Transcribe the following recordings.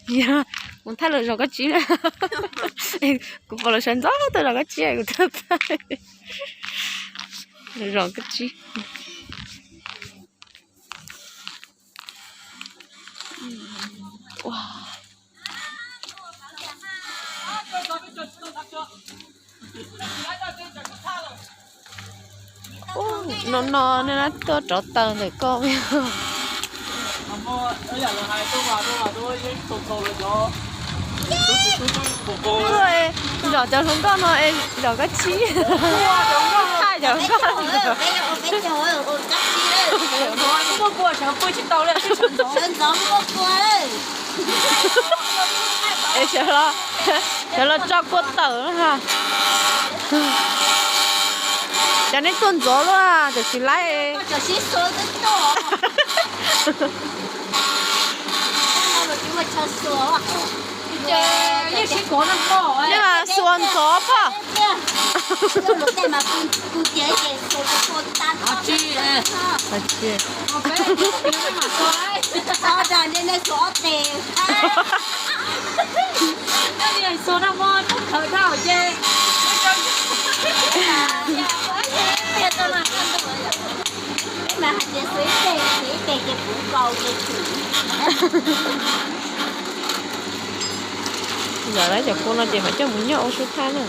Kuv thaij lawv zos koj tsib na. Kuv pom lawv sawv ntxov tuaj zos koj tsib kuv thaij lawv zos koj tsib. No no nej tuaj rov taws ntawm koj. Zom cov hluas nkauj no es zom koj tsib. Thaij cov hluas nkauj. Es sawv los, sawv los tso kua tawm na. Cov nej tuaj ntxov luaj cov tsis laib. Nej xuas ntxov pom. Ntawm lawv cov kua no ces mam coj mus nyob ua sub thaj na.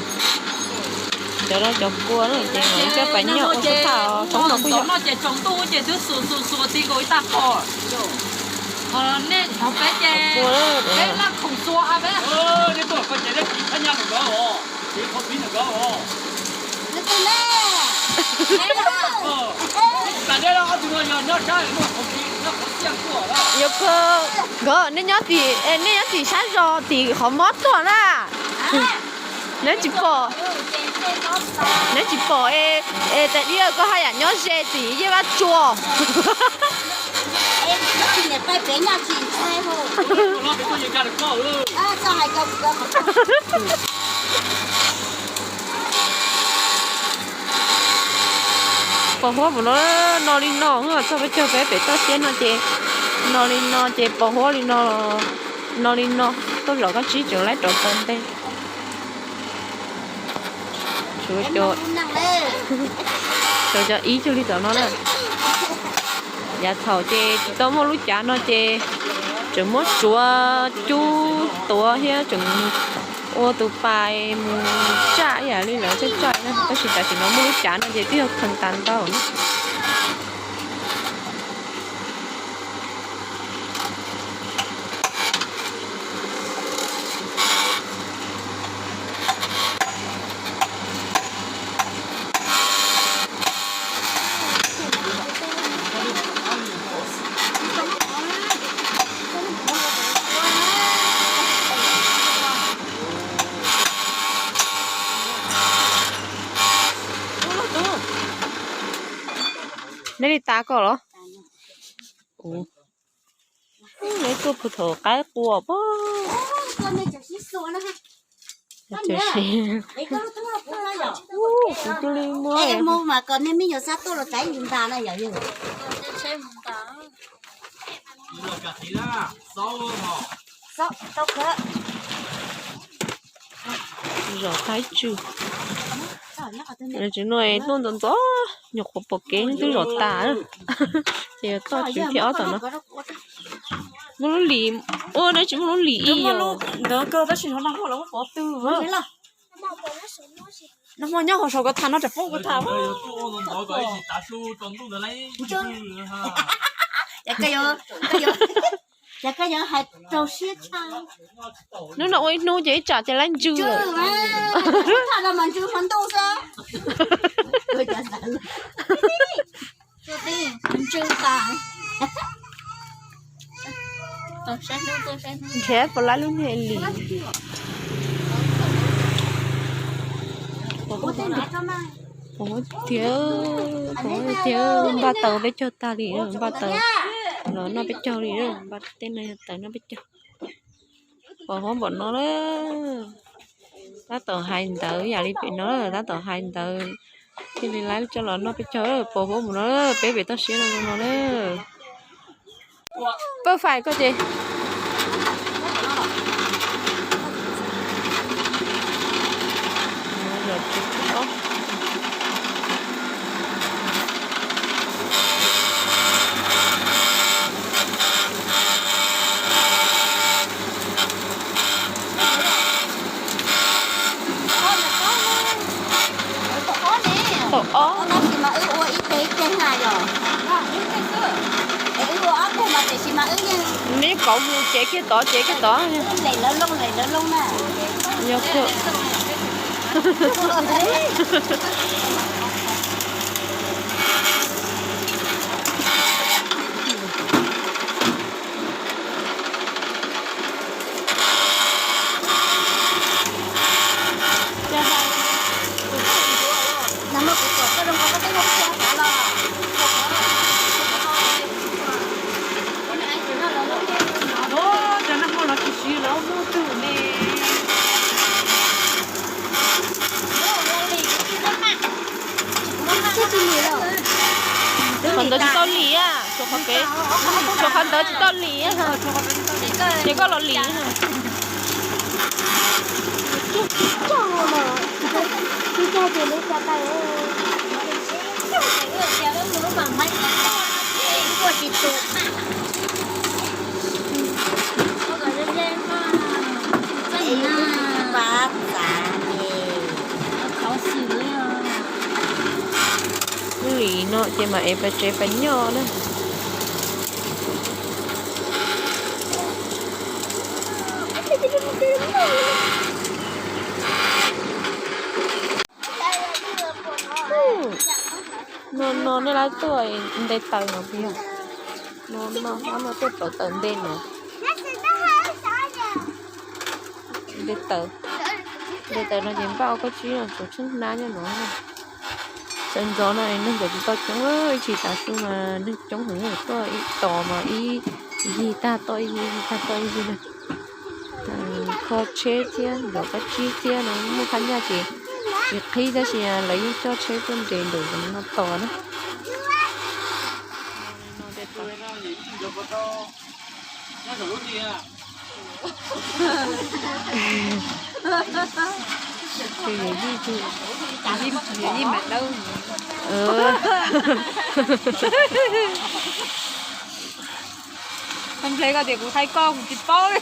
Cov no cov kua na ces mam coj pais nyob ua sub thaj os. Tsoom no kuj yog no ces tsaus ntuj ces twb xuas xuas xuas ti nkaus ib tag qho. Nej thov peb ces peb laj khoom xuas a peb. Yuav kawg nkawd, nej nyob tim, nej nyob tim sab zos tim qhov mob tuaj na. Neb tsis pom, neb tsis pom es, es tais diab koj haj yam nyob ze tim Yej Vaj Tsua. Pos huab mus no, no li no, txog peb caug peb pem toj siab no ces no li no ces pos huab li no, no li no, tuaj zom koj tsib tseem laib rov taws ntej. Tshuav cov ib cuag li tom no na. Yav thaum ces tsis tau muaj lub cav no ces tseem muab tsuav cub tuav thiab tseem ua tus pais mus tsaj ib yam li lawv tsaj tsaj na, tab sis tam sim no muaj lub cav no ces twb yog kheev tas ntau na. Neb li tas koj los? Neb tuaj puag thaum qaib qua pag. Kuv cia li muab mas kom nej me nyuam xav tuaj los txais ntas na yom. Zos Thaib Tswj. Tsis nuj tuaj ntxov ntxov, nyuam qhuav pom kev twb zom tas. Ces toj tswv thiab ob tom no. Muaj lub lis, ua no tsis muaj lub lis ib yom. Ntawd kawg tab sis no nag hmo los muab pov twg. Nag hmo nyob hauv saum ko tham no tseem poob ko tham. Ces koj yuav hais rau siab tshaj. Hnub no ua ib hnub ces ib tsam ces laib ntsws lawm. Tham no mas ntsws hmo ntuj xwb. Ntsws tas. Nrhiav puas laib lub niag lis. Tiag, tiag npaj taws peb caug tag li, npaj taws los noj peb caug li, npaj tej no yog taws noj peb caug. Pos huab npaum no lawm. Tab tom hais ntawv yam li pem no, tab tom hais ntawv thiaj li laib coj los noj peb caug. Pos huab npaum no, peb pem toj siab no no lawm. Pawg fais koj ces. Kauv mus tsev kiag tod, tsev kiag tod. Yog kuj. Cov nag hmo los tsis siv lawm, muaj twg ne. Qhov ntawd tsis tau lim, tshuav qhov pem, tshuav qhov ntawd tsis tau lim. Ces koj los lim. Lim no ces mam ev pais tsev pais nyob na. No no nej lawv tuaj nte taws no puas yog? No no no tuaj tau taws nte no. Nte taws, nte taws no ces npaj ua kab tsib no, tshuav tsheej hnab nyob no. Sawv ntxov no neeg cov tsis tau coob, ib tsis tav su mas neeg coob heev, tuaj ib tos mas ib yig tag toj ib yig, ib yig tag toj ib yig na. Kho tsheb thiab ntov kab tsib thiab no muaj phab nyaj ces tsis qhib tab sis lawv yeej coj tsheb tuaj nres ntawm no tos na. Nplej koj tias kuv thaij koj kuv tsis paub li.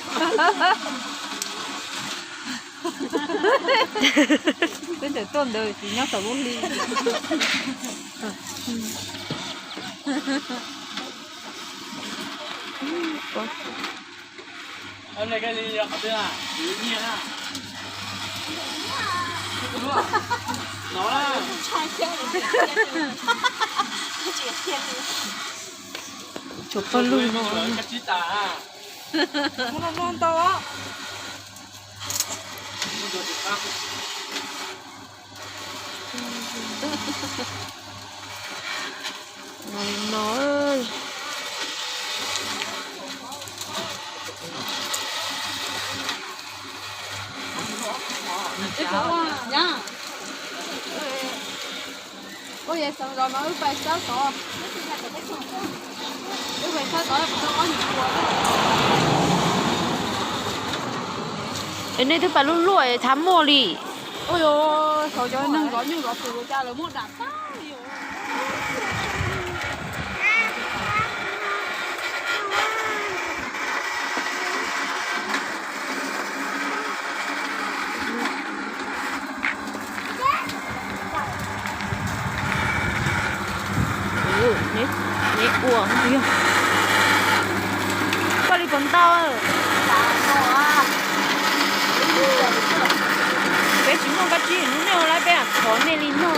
Peb tawm tuaj ntawd tsis nyob saum lub hli. Tshuav pawg lug no. No. Es nej twb pais luaj luaj thav muaj li. Neb ua yog koj li puas ntau. Peb tsis muaj kab tsib, hnub nej ua laib peb mam thov nej li no.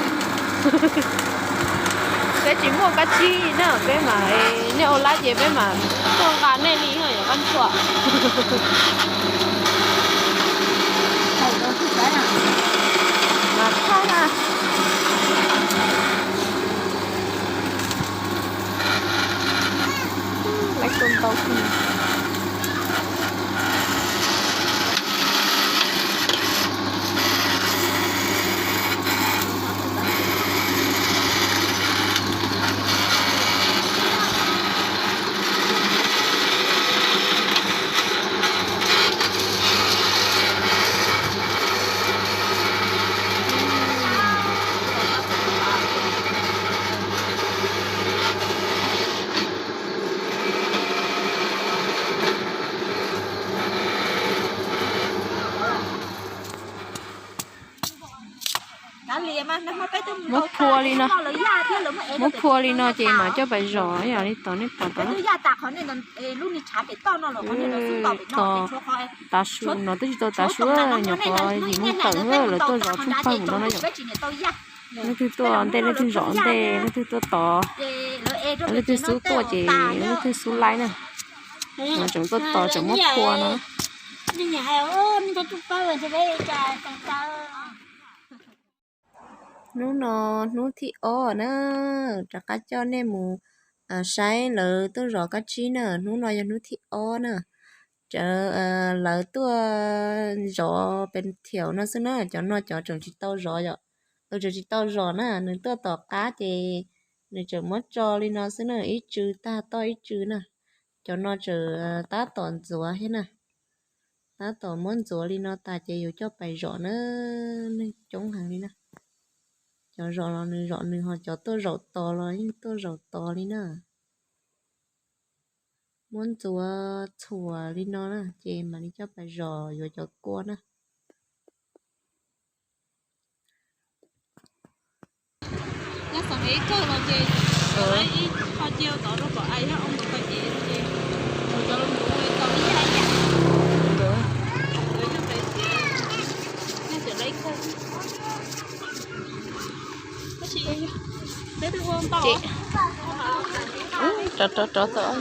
Peb tsis muaj kab tsib na, peb mam, nej ua laib ces peb mam tuaj nqa nej li no yom, koj ntsuam. Mas thab na. Laib tuaj ntau kawg. Muab phua li no, muab phua li no ces mam coj pais zom yom, li tod nej pom tod. Tos tav su no twb tsis tau tav su, nyuam qhuav yim moos tawm lawv tuaj zov tshuaj pawg mus no no yom. Leej twg tuaj ntej leej twg zov ntej, leej twg tuaj tod, leej twg xub tuaj ces leej twg xub laib na. No tseem tuaj tod tseem muab phua no. Hnub no hnub thib ob na, rov qab coj nej mus saib lawv tuaj zov kab tsib na. Hnub no yog hnub thib ob na. Lawv tuaj zov pes thiaum no xwb na, cov no cov tseem tsis tau zov yom. Lawv tseem tsis tau zov na, nws tuaj tom qab ces nws tseem muab tso li no xwb na, ib tsw tag toj ib tsw na. Cov no tseem tab tom ntxuav thiab na. Tab tom muab ntxuav li no tas ces yuav coj pais zom na, neeg coob heev li na. Cov zom los nws zom nws, ho cov tuaj zaum tos los yeej tuaj zaum tos li na. Muab ntxuav txhuam li no na ces mam li coj pais zom yuav cov kua na. Rov rov rov tau.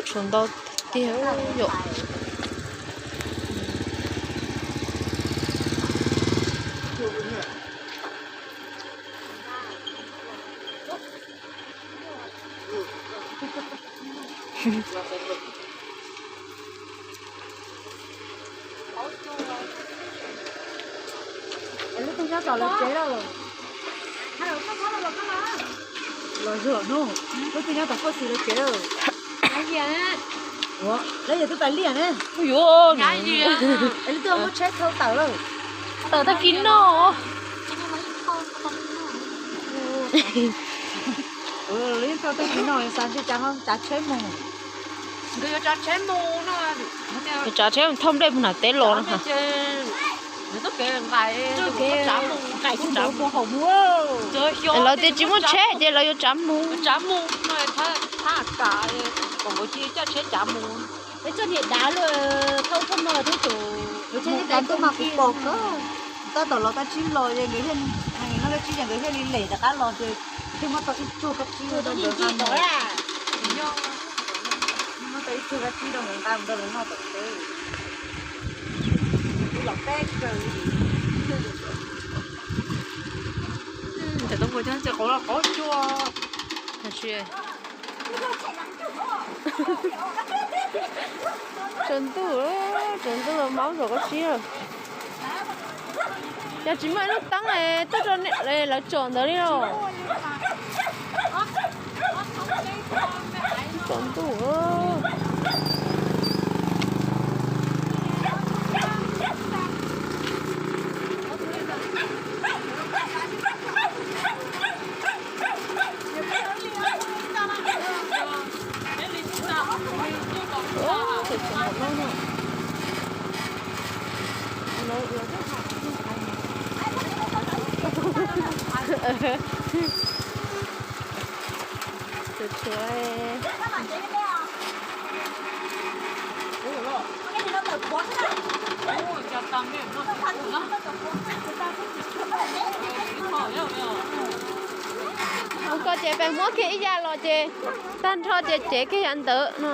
Tshuav ntau tiag yom. Lub twg nyob tom lawv tsev lawm? Los zuag hnub, lub twg nyob tom Phuaj Xis lawv tsev lawm? Ua, lawv yog twb pais liaj ne. Lub twg muab tsheb thauj tawm lawm? Tawm tag kis no. Lawv yeej thauj tag kis no, xav ntshe cas ho tsav tsheb mus. Nkawd yuav tsav tsheb mus no. Tsav tsheb thauj nplej puag nram teb los no. Lawv tias tsis muaj tsheb ces lawv yuav tsav mus. Tsav mus no, thaum nkawd cia coj tsheb tsav mus. Peb txoj niam dav luaj, thauj thauj no thauj tus. Tsheb tsav tuaj mas kuv pom kawg. Tab tom los kab tsib los es nkawd thiaj, no kab tsib ces nkawd thiaj li lem rov qab los ces thiaj muab tau ib tug kab tsib rau nkawd nqa mus. Muab tau ib tug kab tsib rau nkawd nqa mus rau lawv noj tom teb. Kuv los peb kawg li. Cov tub npua coob ces qauv los qauv cuag. Tsaus ntuj, tsaus ntuj los maub zom kab tsib. Yog tsis muaj ib lub teeb tuaj rau lawv tsom ntawd li los. Tsaus ntuj. Tshuav tshuav. Ua koj ces pes muab kiag ib yav los ces tag nrho ces cev kiag yav ntawd no.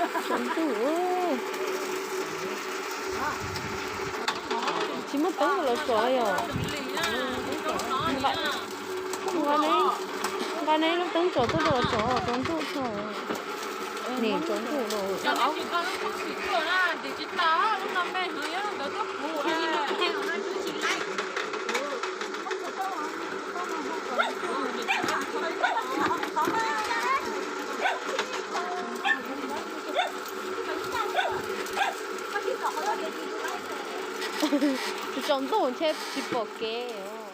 Tsaus ntuj. Tsis muaj teeb rau lawv tsom yom. Nqa neb lub teeb tsom tuaj rau lawv tsom, tsaus ntuj tso. Nim tsaus ntuj los. Tsaus ntuj thiab tsis pom kev.